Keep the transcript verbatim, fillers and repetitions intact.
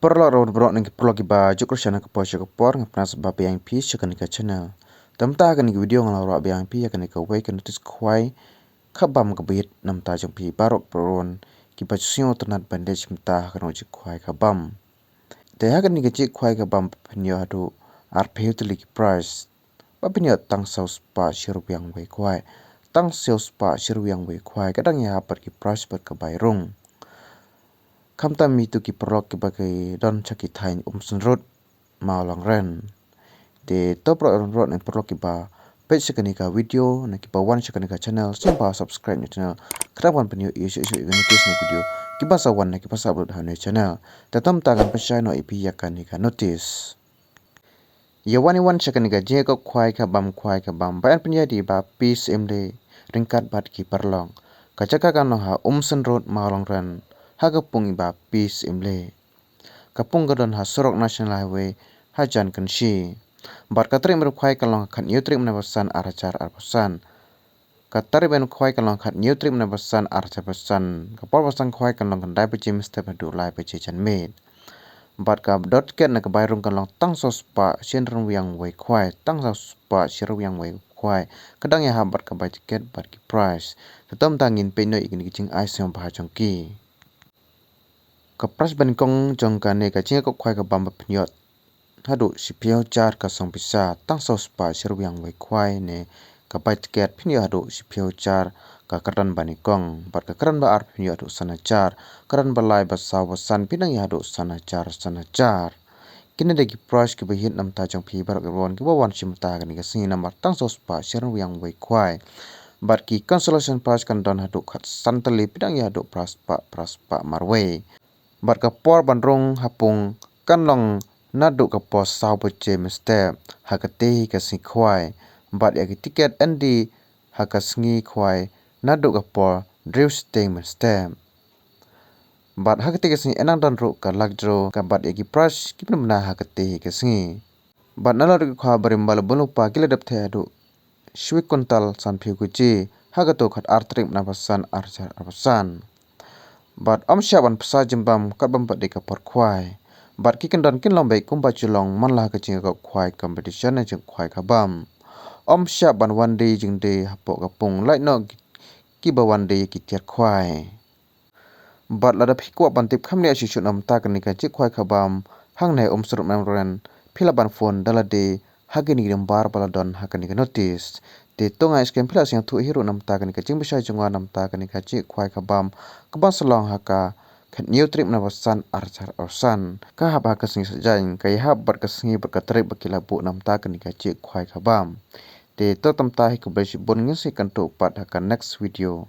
paralok, rawan brok nang ki paralok kiba juk roshan ka por sha ka por, nga pynasbah biang phi sha kane ka channel. Te mynta ha kane ka video nga la wanrah biang phi ïa kane kawei ka notice khwai khabam kaba hit na bynta jong phi baroh paralok kiba ju sngewtynnat ban leit mynta ha kane ka jingkhwai khabam. Te ha kane ka jingkhwai khabam phin ïoh haduh arphew tylli ki prize. Ba phin ïoh tang saw spah shi ryngwiang wei khwai. Tang saw spah shi ryngwiang wei khwai ka dang ïahap bad ki prize bad ka bai rung. Khamtam ïa kito ki paralok kiba ki don sha ki thaiñ Umsynrut, Mawlangren. Te to paralok, paralok ne paralok kiba peit sha kane ka video ne kiba wan sha kane ka channel, sngewbha subscribe ïa ka channel. Khnang ban pynïoh ïa shuh shuh ïa ka notice ne video kiba sa wan ne kiba sa upload ha kane ka channel. Te to mynta ngan pynshai noh ïa phi ïa kane ka notice. Ïa wan ïa wan sha kane ka jingïakop khwai khabam, khwai khabam ba yn pynïadei ba P. Syiemlieh ryngkat bad ki paralok. Ka jaka kan long ha Umsynrut, Mawlangren, ha ka pung i ba P. Syiemlieh. Ka pung ka don ha surok National Highway hajan Kynshi. Bad ka tarik ban khwai kan long ha khathynñiew tarik mynta bnai ba san, ar hajar arphew san. Ka tarik ban khwai kan long khathynñiew tarik mynta ba san, ar hajar arphew san. Ka por ba sdang khwai kan long khyndai baje mynstep haduh lai baje janmiet. Bad ka dor tiket ne ka bai rung kan long tang saw spah shi ryngwiang wei khwai, tang saw spah shi ryngwiang wei khwai. Ka dang ïahap bad ka bai tiket bad ki prize. Te to mynta ngin peit noh ïa kine ki jingai sngewbha jong ki. Ka prize ba nyngkong jong kane ka jingïakop khwai khabam ba phin ïoh haduh shiphew hajar ka song pisa, tang saw spah shi ryngwiang wei khwai ne ka bai tiket phin ïoh haduh shiphew hajar ka kyrdan ba nyngkong, bad ka kyrdan ba ar phin ïoh haduh san hajar, kyrdan ba lai, ba saw, ba san phin dang ïoh haduh san hajar, san hajar. Kine dei ki prize kiba hit na bynta jong phi baroh kiba wan, kiba wan sha mynta ha kane ka sngi namar tang saw spah shi ryngwiang wei khwai. Bad ki consolation prize kan don haduh khatsan tylli, phi dang ïoh haduh phra spah, phra spah marwei. Bad ka por ban rung ha pung kan long naduh ka por saw baje mynstep ha katei ka sngi khwai. Bad ïa ki tiket yn die ha ka sngi khwai naduh ka por hynriew shiteng mynstep. Bad ha katei ka sngi yn nang don ruh ka luck draw, ka bad ïa ki prize ki pynbna ha katei ka sngi. Bad nalor ki khwai barim ba la bun lypa ki la dep theh haduh shi kwintal sanphew kg ha kato khatar tarik mynta ba san, ar hajar arphew san. Bad ym shah ban pynshah jingbam katba ym pat dei ka por khwai. Bad ki kyndon kin long beit kumba ju long man la ha ka jingïakop khwai competition ne jingkhwai khabam. Ym shah ban wan die jingdie hapoh ka pung, lait noh ki, kiba wan die ki tiar khwai. Bad lada phi kwah ban tip kham nia shuh shuh na bynta kane ka jingkhwai khabam hangne Umsynrut, Mawlangren, phi lah ban phone da lade ha kine ki number ba la don ha kane ka notice. Te to nga ngeit skhem phi lah sngewthuh hi ruh na bynta kane ka jingpynshai jong nga na bynta kane ka jingkhwai khabam kaban sa long ha ka khathynñiew tarik mynta ba san, ar hajar arphew san. Ka hap ha ka sngi Saitjaiñ, ka ïahap bad ka sngi bad ka tarik ba ki la buh na bynta kane ka jingkhwai khabam. Te to tang mynta hi, khublei shibun, ngin sa ïakynduh pat ha ka next video.